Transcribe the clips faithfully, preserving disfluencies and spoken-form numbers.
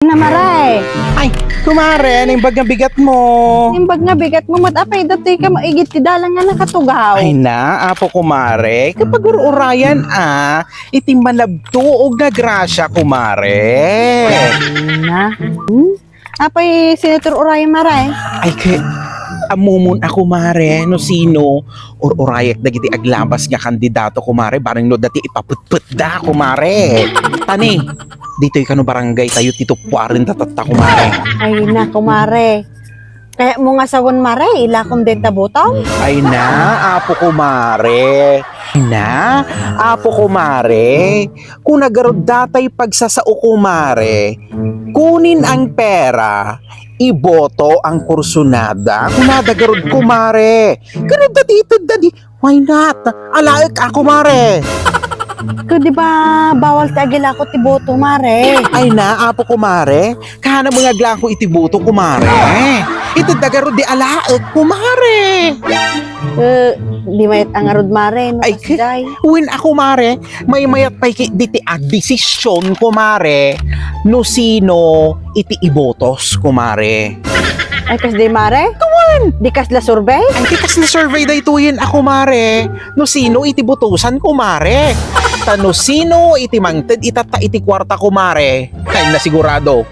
Na, mare. Ay, kumare, naimbag nga bigat mo. Naimbag nga bigat mo, mat apay datoy ka maigit ti dalan nga nakatugaw. Ay na, apo kumare, kapag ur-urayan, ah, iti manabtuog nga grasya, kumare. Ay na. Hmm? Apay, sino ti ur-urayan, mare? Ay, kay, ammom a, kumare, no sino, ur-urayak dagiti aglabas nga kandidato, kumare, bareng no dati ipaputputda, kumare. Tani, ditoy kano barangay tayo, ti tuppuaren ta tatta, kumare. Ay na, kumare. Kayatmo nga sawen, mare, ilakom dayta botom? Ay na, apo kumare. Ay na, apo kumare. Kuna garud datay pagsasao, kumare. Kunin ang pera, iboto ang kursunada. Kunada garud, kumare. Garud dati itedda di Why not? Alaek a, kumare. Ket di ba bawal ti agilako ti boto, mare? Ay na, apo kumare. Kahanam nga aglako iti boto, kumare. Itedda garud di alaek, kumare. Eh, di mayat a ngarud, mare, no? Ay, kasdiay. Wen a, kumare. Maymayat pay ketdi ti agdesisyon, kumare. No sino iti ibotos, kumare. Ay, kasdiay, mare? Kawan! Di kasla survey? Ay, di kasla survey daytoyen a, kumare. No sino iti botosan, kumare. Ta no sino iti mangted itatta iti kuarta, kumare. Ay, nasigurado.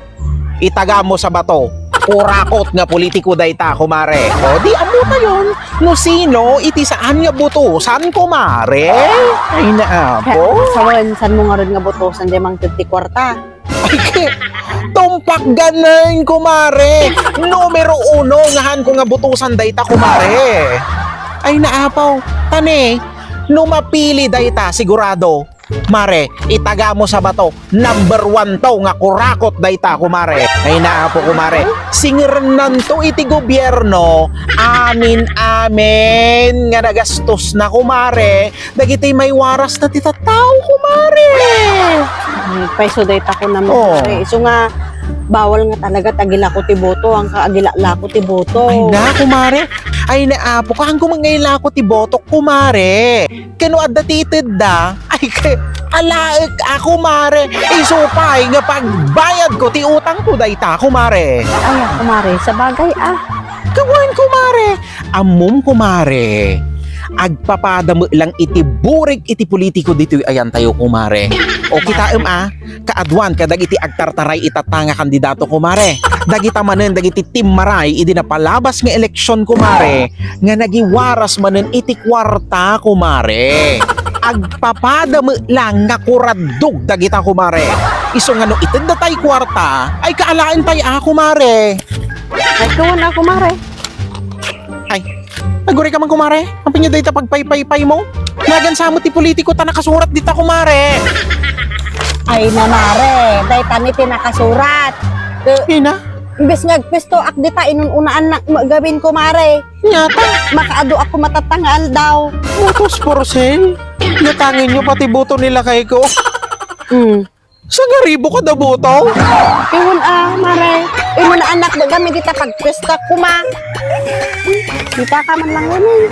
Itagamo sa bato. Kurakot nga politiko dayta, kumare. O, di ammo tayon. No sino iti saan nga botosan, kumare. Ay, naapo. Kaya, sawen, saan mo ngarud nga botosan di mangted ti kuarta? Ay, ke-, tumpak ganen, kumare. Numero uno nga hanko nga botosan dayta, kumare. Ay, naapaw. Tani, no mapili dayta, sigurado. Mare, itagamo sa bato, number one to nga kurakot dayta, kumare. Ay, naapo, kumare. Singernanto iti gobierno, amin-amin nga nagastos na, kumare. Dagiti maiwaras na ti tattao, kumare. Ay, paiso dayta ko naman, oh, kumare. Isu nga, bawal nga talaga ti agilako ti boto, ang ka agilako ti boto. Ay na, kumare. Ay na, apo, kaanko man nga ilako ti boto, kumare. Kano adda ti itedda? Ay, ke-, alaek a, kumare. Isu pay nga pagbayadko ti utangko dayta, kumare. Ay, kumare, sabagay, ah. Kawan, kumare. Ammom, kumare, agpapada met lang iti burig iti politiko ditoy ayantayo, kumare. O, kitaem a, kaaduan kadagiti agtartaray itatta nga kandidato, kumare. Dagita manen dagiti timmaray idi napalabas nga eleksyon, kumare, nga nagiwaras manen iti kuarta, kumare. Agpapada met lang nga kuraddog dagita, kumare. Isu nga no itedda tay kuarta, ay kaalaen tay a, kumare. Ay, kawan a, kumare. Ay, agurayka man, kumare. Apay nga dayta pagpaypaypay mo? Nagansa met ti politiko ta nakasurat dita, kumare. Ay na, mare, dayta met ti nakasurat. Eh, ina? Imbes nga agpuestoak dita, inun-unaannak met gamin, kumare. Nia ta? Makaadu ako matatta nga aldaw. Botos for sale? Yatangenyo pati boto ni lakayko. Hmm. Sangaribo kada boto? Inun a, mare. Inun-unaannak met gamin dita pagpuesto, kuma. Dita ka man lang, ngamin.